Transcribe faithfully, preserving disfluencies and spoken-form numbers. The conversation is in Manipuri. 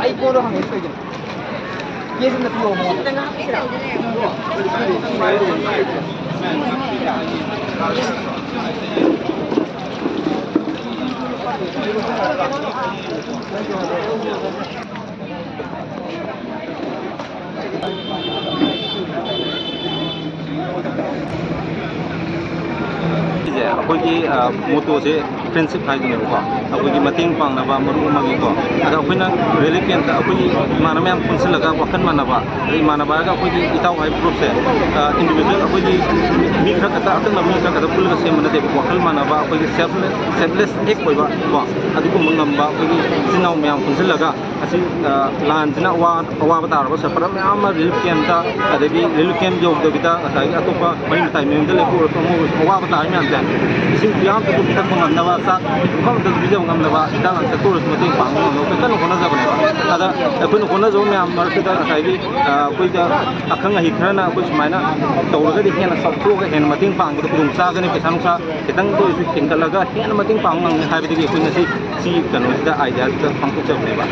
ꯑꯩ ꯄꯣꯠꯇꯣ ꯍꯪꯉꯛꯏꯁꯦ ꯀꯩꯒꯤꯅꯣ? ꯀꯦꯁ ꯑꯝꯇ ꯄꯤꯔꯛꯑꯣ ꯃꯉꯣꯟꯗ꯫ ꯁꯤꯁꯦ ꯑꯩꯈꯣꯏꯒꯤ, ꯑ, ꯃꯣꯇꯣꯁꯦ ꯐ꯭ꯔꯦꯟꯁꯤꯞ ꯍꯥꯏꯗꯨꯅꯦꯕꯀꯣ꯫ ꯑꯩꯈꯣꯏꯒꯤ ꯃꯇꯦꯡ ꯄꯥꯡꯅꯕ ꯃꯔꯨꯞ ꯑꯃꯒꯤꯀꯣ꯫ ꯑꯗ ꯑꯩꯈꯣꯏꯅ ꯔꯤꯂꯤꯐ ꯀꯦꯝꯞꯇ ꯑꯩꯈꯣꯏꯒꯤ ꯏꯃꯥꯟꯅꯕ ꯃꯌꯥꯝ ꯄꯨꯟꯁꯤꯜꯂꯒ ꯋꯥꯈꯜ ꯃꯥꯟꯅꯕ, ꯑꯗꯩ ꯏꯃꯥꯟꯅꯕ ꯍꯥꯏꯔꯒ ꯑꯩꯈꯣꯏꯒꯤ ꯏꯇꯥꯎ ꯍꯥꯏꯕ ꯒ꯭ꯔꯨꯞꯁꯦ, ꯑ, ꯏꯟꯗꯤꯕꯤꯖꯨꯋꯦꯜ ꯑꯩꯈꯣꯏꯒꯤ ꯃꯤ ꯈꯔ ꯈꯛꯇ, ꯑꯀꯛꯅꯕ ꯃꯤ ꯈꯔ ꯈꯛꯇ ꯄꯨꯜꯂꯒ ꯁꯦꯝꯕ ꯅꯠꯇꯦꯕ꯫ ꯋꯥꯈꯜ ꯃꯥꯟꯅꯕ ꯑꯩꯈꯣꯏꯒꯤ ꯁꯦꯜꯐꯂꯦꯁ, ꯁꯦꯜꯐꯂꯦꯁ ꯑꯦꯛ ꯑꯣꯏꯕ ꯀꯣ, ꯑꯗꯨꯒꯨꯝꯕ ꯉꯝꯕ ꯑꯩꯈꯣꯏꯒꯤ ꯏꯆꯤꯟ ꯏꯅꯥꯎ ꯃꯌꯥꯝ ꯄꯨꯟꯁꯤꯜꯂꯒ ꯑꯁꯤ, ꯑ, ꯂꯥꯟꯁꯤꯅ ꯑꯋꯥ-, ꯑꯋꯥꯕ ꯇꯥꯔꯕ ꯁꯐꯔ ꯃꯌꯥꯝ ꯑꯃ ꯔꯤꯂꯤꯐ ꯀꯦꯝꯞꯇ, ꯑꯗꯒꯤ ꯔꯤꯂꯤꯐ ꯀꯦꯝꯞ ꯌꯧꯗꯕꯤꯗ ꯉꯁꯥꯏꯒꯤ ꯑꯇꯣꯞꯄ ꯃꯔꯤ ꯃꯇꯥꯏ ꯃꯌꯨꯝꯗ ꯂꯦꯞꯄ ꯑꯣꯏꯔꯁꯨ ꯑꯃ ꯑꯣꯏꯔꯁꯨ ꯑꯋꯥꯕ ꯇꯥꯔꯤ ꯃꯌꯥꯝꯁꯦ ꯏꯁꯤꯡ ꯈꯨꯌꯥ ꯑꯝꯇꯁꯨ ꯄꯤꯊꯛꯄ ꯉꯝꯅꯕ, ꯆꯥꯛ ꯄꯨꯈꯝ ꯑꯝꯇꯁꯨ ꯄꯤꯖꯕ ꯉꯝꯅꯕ, ꯍꯤꯗꯥꯛ ꯂꯥꯡꯊꯛꯇ ꯑꯣꯏꯔꯁꯨ ꯃꯇꯦꯡ ꯄꯥꯡꯕ ꯉꯝꯅꯕ ꯑꯩꯈꯣꯏ ꯀꯟꯅ ꯍꯣꯠꯅꯖꯕꯅꯦꯕ꯫ ꯑꯗ ꯑꯩꯈꯣꯏꯅ ꯍꯣꯠꯅꯖꯕ ꯃꯌꯥꯝ ꯃꯔꯛꯇꯨꯗ ꯉꯁꯥꯏꯒꯤ, ꯑ, ꯑꯩꯈꯣꯏꯗ ꯑꯈꯪ ꯑꯍꯩ ꯈꯔꯅ ꯑꯩꯈꯣꯏ ꯁꯨꯃꯥꯏꯅ ꯇꯧꯔꯒꯗꯤ ꯍꯦꯟꯅ ꯆꯥꯎꯊꯣꯛꯑꯒ ꯍꯦꯟꯅ ꯃꯇꯦꯡ ꯄꯥꯡꯕꯗ ꯈꯨꯗꯣꯡ ꯆꯥꯒꯅꯤ, ꯄꯩꯁꯥ ꯅꯨꯡꯁꯥ ꯈꯤꯇꯪꯗ ꯑꯣꯏꯔꯁꯨ ꯍꯦꯟꯒꯠꯂꯒ ꯍꯦꯟꯅ ꯃꯇꯦꯡ ꯄꯥꯡꯕ ꯉꯝꯒꯅꯤ ꯍꯥꯏꯕꯗꯒꯤ ꯑꯩꯈꯣꯏ ꯉꯁꯤ ꯁꯤ ꯀꯩꯅꯣꯁꯤꯗ, ꯑꯥꯏꯗꯤꯌꯥꯁꯤꯗ ꯄꯥꯡꯊꯣꯛꯆꯕꯅꯦꯕ꯫